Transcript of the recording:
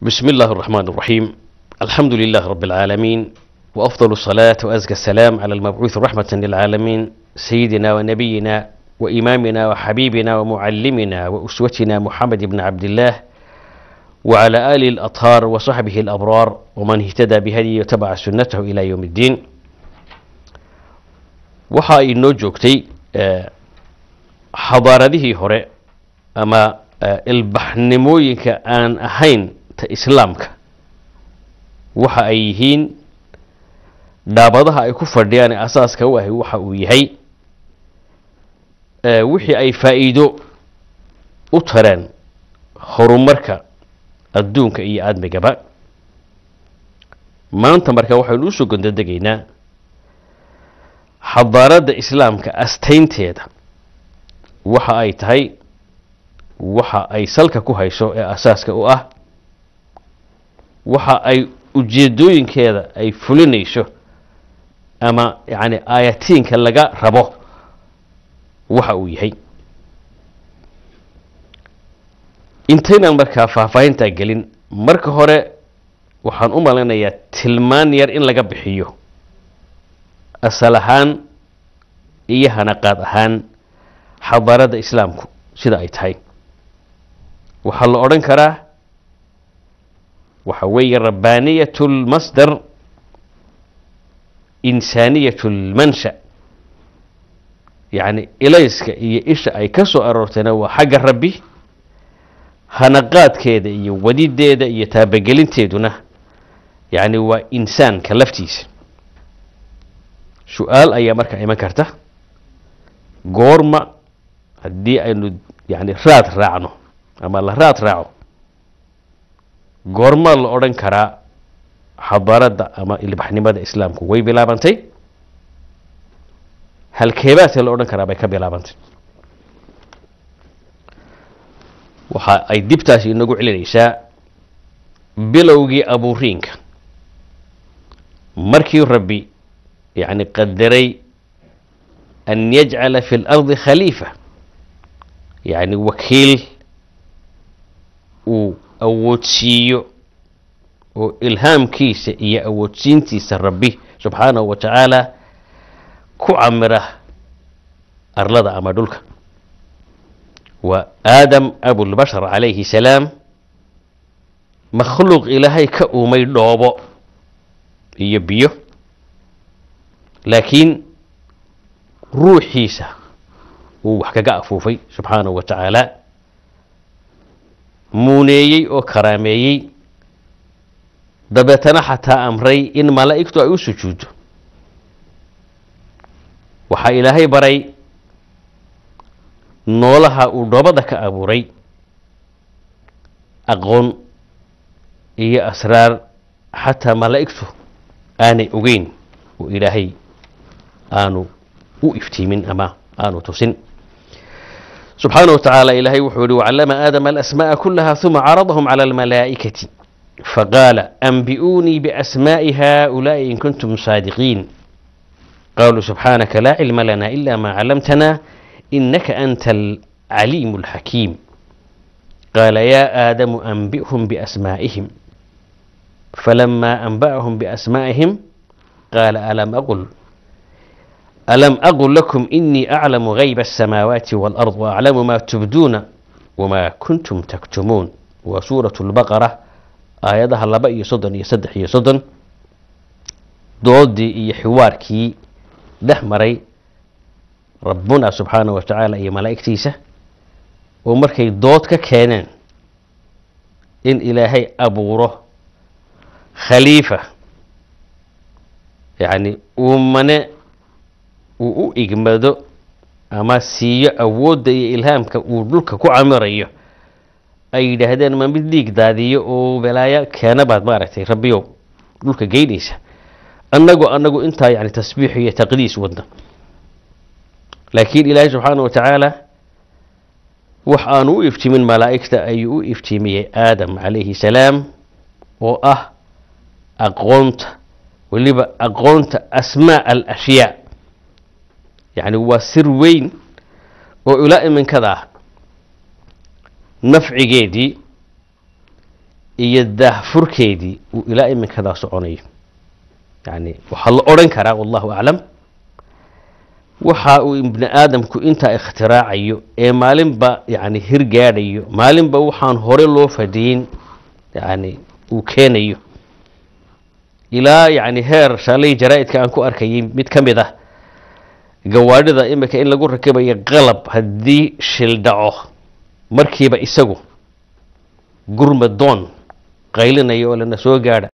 بسم الله الرحمن الرحيم، الحمد لله رب العالمين، وأفضل الصلاة وأزكى السلام على المبعوث رحمة للعالمين، سيدنا ونبينا وإمامنا وحبيبنا ومعلمنا وأسوتنا محمد بن عبد الله، وعلى آله الأطهار وصحبه الأبرار، ومن اهتدى بهديه وتبع سنته إلى يوم الدين. Waxa inoo joogtay xadaaradihii hore ama ilbaxnimooyinka aan ahayn ta Islaamka, waxa ay yihiin dhaabadaha ay ku fadhiyaan ee asaaska u ahi waxa uu yahay, wixii ay faa'iido u tareen horumarka adduunka iyo aadmigaba. Maanta marka waxaynu usoo gondodegaynaa xadaaradda Islaamka astaynteeda, waxa ay tahay, waxa ay salka ku hayso ee asaaska u ah, waxa ay ujeedooyinkeeda ay fulinayso ama yacni aayatiinka laga rabo waxa uu yahay. Intaynaan markaa faahfaahintaa gelin, marka hore waxaan u malaynayaa tilmaan yar in laga bixiyo asal ahaan iyo hanaqaad ahaan xadaaradda Islaamku sida ay tahay. Waxaa la odhan karaa waxa weeye rabbaaniyat lmasdar, insaaniyat lmansha, yacni ilayska iyo isha ay ka soo aroortayna waa xagga Rabbi, hanaqaadkeeda iyo wadideeda iyo taabagelinteeduna yacni waa insaanka laftiisa. Su-aal ayaa markaa iman karta: goorma haddii aynu yani raad raacno ama la raad raaco, goorma la odhan karaa xadaaradda ama ilbaxnimada Islaamku way bilaabantay? Halkeebaase la odhan karaa bay ka bilaabantay? Waxa ay dibtaasi inagu celinaysaa bilowgii abuuriinka, markii Rabbi yacni qadaray an yajcala fi اlardi khaliifa, yacni wakiil uu awoodsiiyo oo ilhaamkiisa iyo awoodsiintiisa Rabbi subxaanahu wa tacaala ku camira arlada ama dhulka. Waa Aadam abulbashar calayhi salaam, makhluuq Ilaahay ka uumay dhoobo iyo biyo, laakiin ruuxiisa uu wax kaga afuufay subxaanahu wa tacaala, muuneeyey oo karaameeyey, dabeetana xataa amray in malaa'igtu ay u sujuuddo. Waxaa Ilaahay baray noolaha uu dhoobada ka abuuray aqoon iyo asraar xataa malaa'igtu aanay ogeyn oo Ilaahay aanu u iftiimin ama aanu tusin subxaanaه wa tacaala. Ilaahay wuxuu yihi: wacallama aadama alasmaaءa kulaha ثuma caradahum calى almalaa'ikati faqaala anbi'uunii biasmaaءi haؤulaaءi in kuntum saadiqiin, qaluu subxaanaka laa cilma lana ila ma callamtana inaka anta alcaliim alxakiim, qaala yaa aadamu anbi'hum biasmaa'ihim, falama anba'ahum biasmaa'ihim qaala alam aqul lakum inii aclamu gayba aلsamaawaati wاlأrض waaclamu ma tubduuna wma kuntum taktumuun. Waa suuraة اlbaqara, aayadaha 32 iyo 33, doodii iyo xiwaarkii dhex maray Rabbuna subxaanaه wa tacaala iyo malaa'igtiisa, oo markay dood ka keeneen in Ilaahay abuuro khaliifa, yacni uumane uu u igmado ama siiyo awoodda iyo ilhaamka uu dhulka ku camirayo, ay yidhaahdeen: ma mid dhiig daadiyo oo balaayo keena baad maaragtay Rabbiyow dhulka geynaysa, annagu intaa yani tasbiix iyo taqdiis wadna? Laakiin Ilaahay subxaana wa tacaala wax aanu u iftiimin malaa'igta ayuu u iftiimiyey Aadam calayhi salaam, oo ah aqoonta, weliba aqoonta asmaa alashyaa. Yacni waa sir weyn oo ilaa iminkada ah nafcigeedii. iyo daahfurkeedii uu ilaa iminkadaa soconayo. Yani waxaa la odhan karaa, wallahu aclam, waxa uu ibni aadamku intaa ikhtiraacayo ee maalinba yani hirgaadhayo, maalinba waxaan hore loo fadhiyin yani uu keenayo, ilaa yani heer shalay jaraa-idka aan ku arkayay mid ka mid ah gawaadhida imika in lagu rakibayo qalab haddii shil dhaco markiiba isagu gurma doon qaylinayo oo lana soo gaadha.